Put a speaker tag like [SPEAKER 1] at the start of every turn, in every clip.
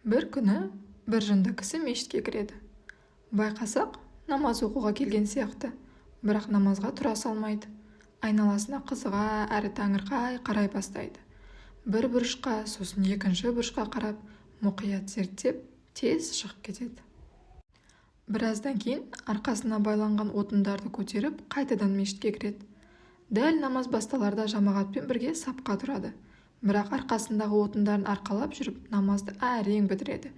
[SPEAKER 1] Бір күні бір жынды кісі мешітке кіреді. Байқасақ, намаз оқуға келген сияқты, бірақ намазға тұра салмайды. Айналасына қызыға әрі таңырқай қарай бастайды. Бір бұрышқа, сосын екінші бұрышқа қарап, мұқият зерттеп, тез шығып кетеді. Біраздан кейін арқасына байланған отындарды көтеріп, қайтадан мешітке кіреді. Дәл намаз басталарда жамағатпен бірге сапқа тұрады. Бірақ арқасындағы отындарын арқалап жүріп, намазды әрең бітіреді.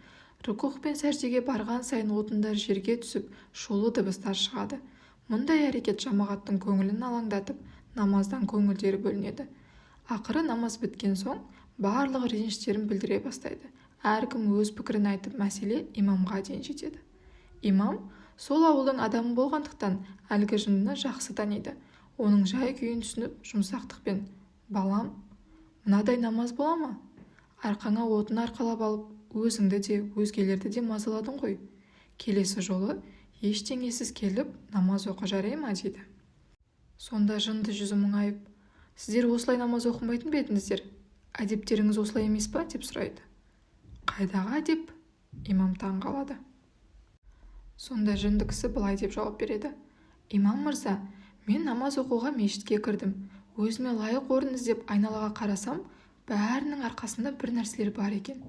[SPEAKER 1] Рукуғ пен сәждеге барған сайын отындар жерге түсіп, шулы дыбыстар шығады. Мұндай әрекет жамағаттың көңілін алаңдатып, намаздан көңілдері бөлінеді. Ақыры намаз біткен соң барлығы реніштерін білдіре бастайды. Әркім өз пікірін айтып, мәселе имамға дейін жетеді. Имам сол ауылдың адамы болғандықтан, әлгі жындыны жақсы таниды. Оның жай-күйін түсініп, жұмсақтықпен: «Балам, мынадай намаз бола ма? Арқаңа отын арқалап алып, өзіңді де, өзгелерді де мазаладың ғой. Келесі жолы ештеңесіз келіп намаз оқы, жарай ма?» – дейді. Сонда жынды жүзі мұңайып: «Сіздер осылай намаз оқымайтын ба едіңіздер? Әдептеріңіз осылай емес па?» – деп сұрайды. «Қайдағы әдеп?» – Имам таң қалады. Сонда жынды кісі былай деп жауап береді: «Имам мырза, мен намаз оқуға мешітке кірдім. Өзіме лайық орын іздеп айналаға қарасам, бәрінің арқасында бір нәрселер бар екен.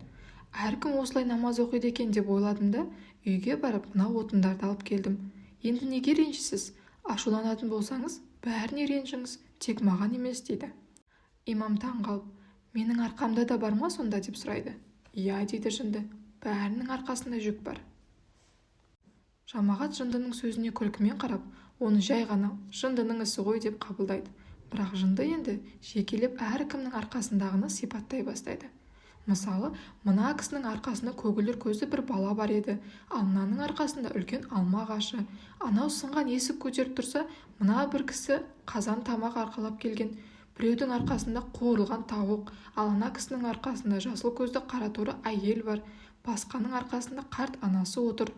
[SPEAKER 1] Әркім осылай намаз оқиды екен деп ойладым да, үйге барып мына отындарды алып келдім. Енді неге ренжисіз? Ашуланатын болсаңыз, бәріне ренжіңіз, тек маған емес», – дейді. Имам таң қалып: «Менің арқамда да бар ма сонда?» – деп сұрайды. «Иә, – дейді жынды, – бәрінің арқасында жүк бар». Жамағат жындының сөзіне күлкімен қарап, оны жай ғана жындының ісі ғой деп қабылдайды. Бірақ жынды енді жекелеп әркімнің арқасындағыны сипаттай бастайды. Мысалы, мына кісінің арқасында көгілдір көзді бір бала бар еді, ал мынаның арқасында үлкен алма ағашы. Анау сынған есік көтеріп тұрса, мына бір кісі қазан тамақ арқалап келген. Біреудің арқасында қуырылған тауық, ал ана кісінің арқасында жасыл көзді қараторы әйел бар, басқаның арқасында қарт анасы отыр.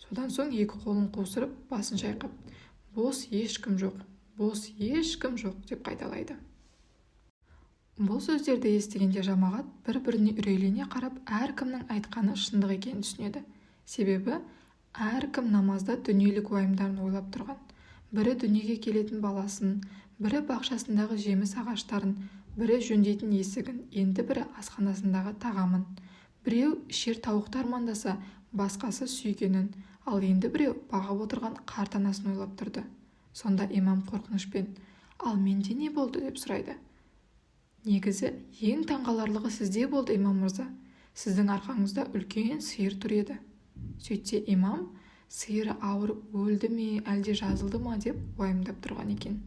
[SPEAKER 1] Содан соң екі қолын қусырып, басын шайқап: «Бос ешкім жоқ, бос ешкім жоқ», – деп қайталайды. Бұл сөздерді естігенде жамағат бір-біріне үрейлене қарап, әркімнің айтқаны шындық екенін түсінеді. Себебі әркім намазда дүниелік уайымдарын ойлап тұрған. Бірі дүниеге келетін баласын, бірі бақшасындағы жеміс ағаштарын, бірі жөндейтін есігін, енді бірі асханасындағы тағамын. Біреу ішер тауықты армандаса, басқасы сүйгенін, ал енді біреу бағып отырған қарт анасын ойлап тұрды. Сонда имам қорқынышпен: «Ал менде не болды?» – деп сұрайды. «Негізі, ең таңғаларлығы сізде болды, имам мырза. Сіздің арқаңызда үлкен сиыр тұр еді». Сөйтсе, имам сиыры ауырып өлді ме, әлде жазылды ма деп уайымдап тұрған екен.